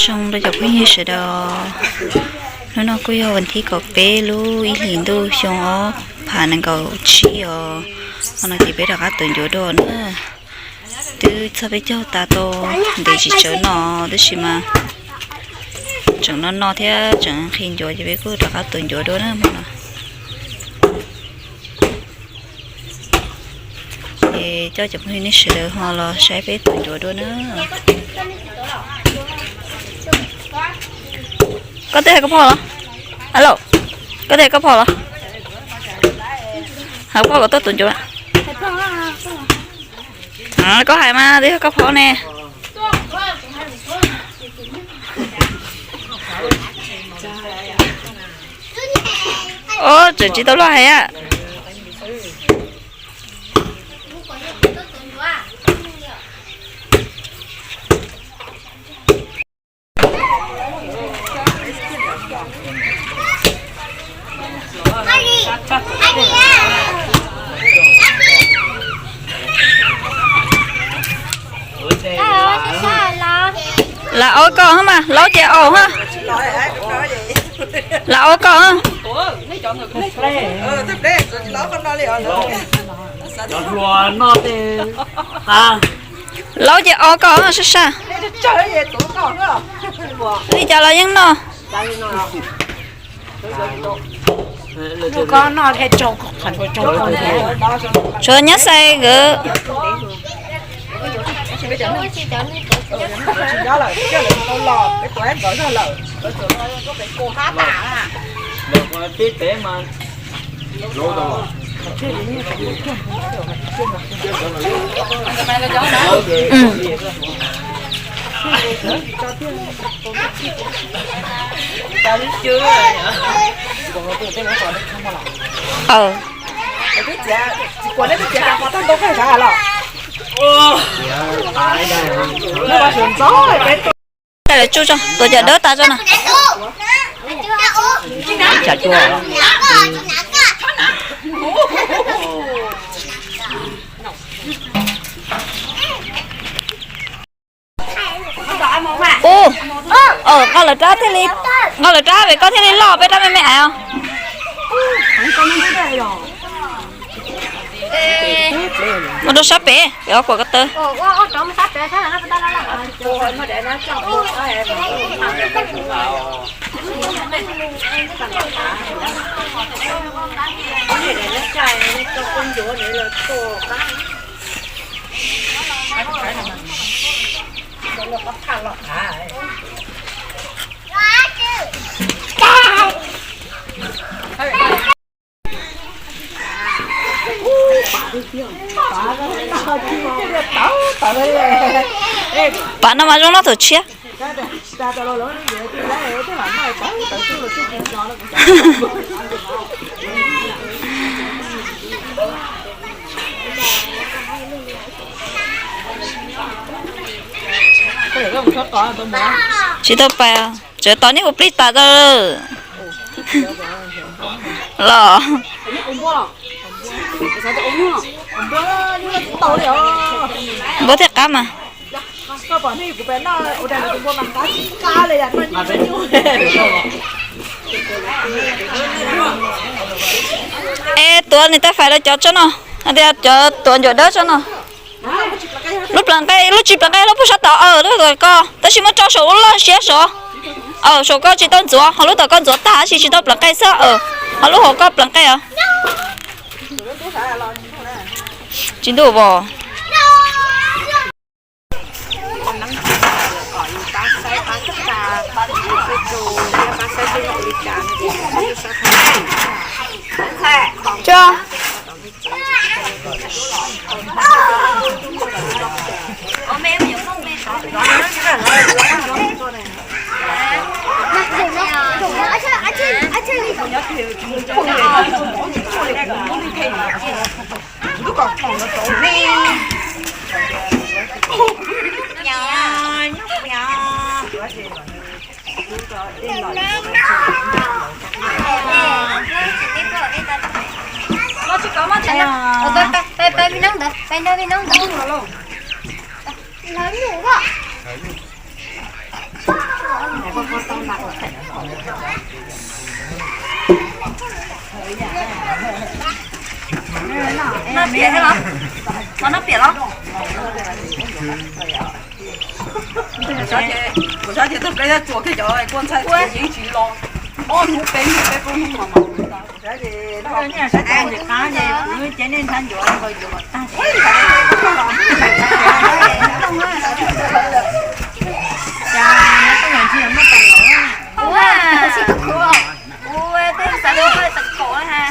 Zoo rau cov phooj ywg sawv daws, hnub no kuj yog vas thib kaum peb lub ib hlis ntuj xyoo ob phav nees nkaum tsib os. Hmo no ces peb rov qab tuav ncuav dua na. Twb txog peb caug tas tau ntev tsis tsawv no tab sis mas tseem no no thiab tseem nqhis ncuav ces peb kuj rov qab tuav ncuav dua na hmo no. Es coj cov phooj ywg nej sawv daws ho los saib peb tuav ncuav dua na. Koj twb hais koj phauj los? Alo, koj twb hais koj phauj los? Hais koj phauj kom tuaj tuav ncuav. Koj hais mas twb yog koj phauj ne. Ub, tseem tsis tau luag hais a. Lam ua koj hos mas, laub ces aus hos. Lam ua koj. Laub ces aus koj sab sab. Li cas los yeej noj. Tshuav nyab xais nkawd. Lawv tsuj tso, tuav cov dawb tas tso na. Ub, nqa lawv rab thiaj li, nqa lawv rab pem koj thiaj li loj, peb rab me me ais os. Mus rau sab pem, pem ob kuam ko taw. Pam no mas zoo noj thaum tshiab. Tsis tau pais, tseem tos niag hu plig tas tau los. Npua thiaj qab mas. Es tuav niam tais Fais lawv cov tso no, hais tias cov tuav ncuav dawb tso no. Lub pleev nqaij, lub tsis pleev nqaij lub pug sab tod, lub tuav ko, tab sis muab tso saum lub loj siab saud. Saum ko tsis tau ntxuav, ho lub tom ko ntxuav tag tab sis tsis tau pleev nqaij xwb, ho lub hauv ko pleev nqaij os. Tsis ntuj vos. Noj piam thiab los? Noj piam los? Kuv xav ces tag peb tsuas kiag cov kua ntxhai tsuas yeej tsis los. Ob hnub peb hnub peb plaub hnub mas mas. Ces nej sawv tag ces qab ces kuv cev nej ntshav ncuav nkaus yuav kom tag. Cas no tuaj yog ntsis muaj tais los. Ua, ua tej xav tau tawm kaum ha.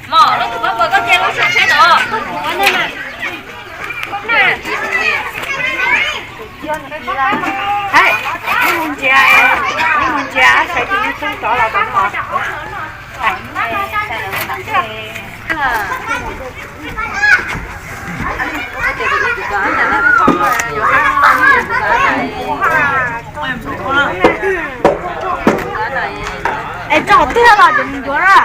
Mom, lub tus pab puas koj cia lub suab tsheb ntawd. Mus ntsia, mus ntsia, sawv tus neb tub rov los tom no. Es tso tiag los ces mus ncuav na.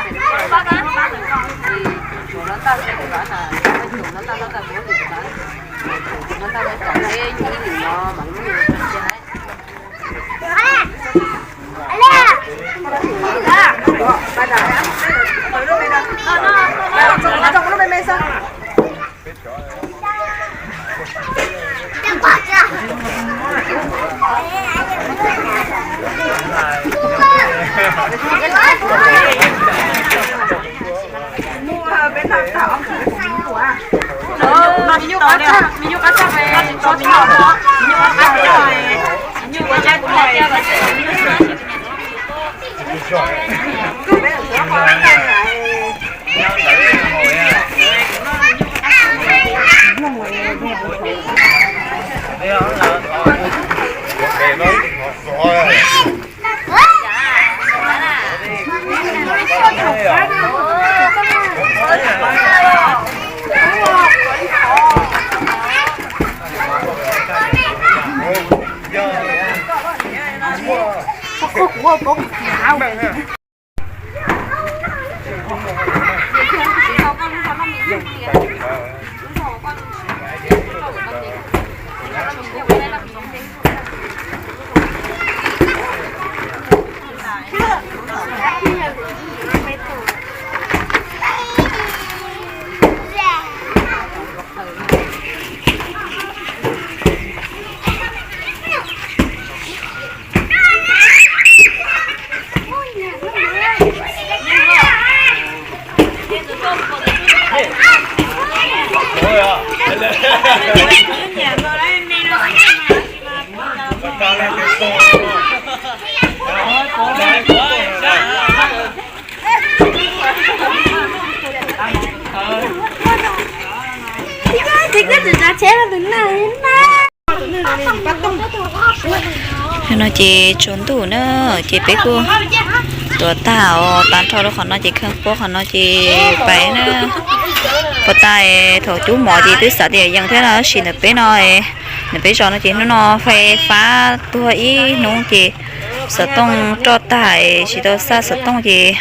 Hnub no ces tsaus ntuj na, ces peb kuj tuav tag os, tag nrho rau qhov no ces kheej puab qhov no ces pais na. Puag ta thaum cub mov ces twb xav tias yees thiab no, tab sis ntawm peb no, ntawm peb zos no ces hnub no fais fab tuag ib hnub ces xov tooj roj tag, tsis tau xaj xov tooj ces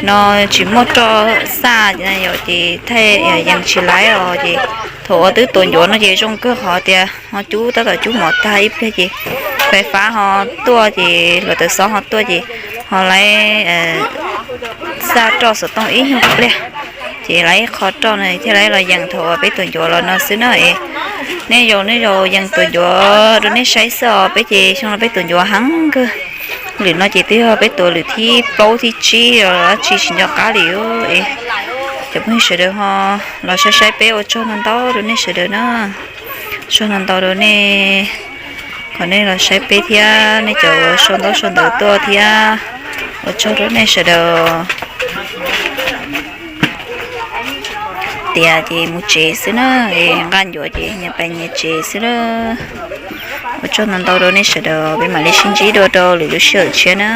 no tsis muaj roj xaj yom, ces thaij yees tsis laib os. Ces thaum uas twb tuav ncuav no ces zoo kawg qhov tias ho cub tab tom cub mov tag ib pliag ces fais fab ho tuaj ces hluav taws xob ho tuaj ces ho laib xaj roj xov tooj ib nyuag pliag, ces laib ib qho roj no thiaj laib los yees thaum uas peb tuav ncuav los no xwb na. Es nej zaum nej zaum yees tuav ncuav rau nej saib xwb os, peb ces xyoo no peb tuav ncuav heev kawg. Lwm no ces twb yog peb tuav lwm thib plaub thib tsib los dab tsi tsis nco qab li. Es cov phooj ywg sawv daws ho los saib saib peb, ua tsaug ntau ntau rau nej sawv daws na. Tsaug ntau ntau rau nej, qhov nej los saib peb thiab nej cov uas sau ntaub sau ntawv tuaj thiab, ua tsaug rau nej sawv daws. Tiav ces mus tsev xwb na, nqa ncuav ces nyias pais nyias tsev xwb na. Ua tsaug ntau ntau rau nej sawv daws, peb mam li sib ntsib dua rau lwm lub sij hawm tshiab na.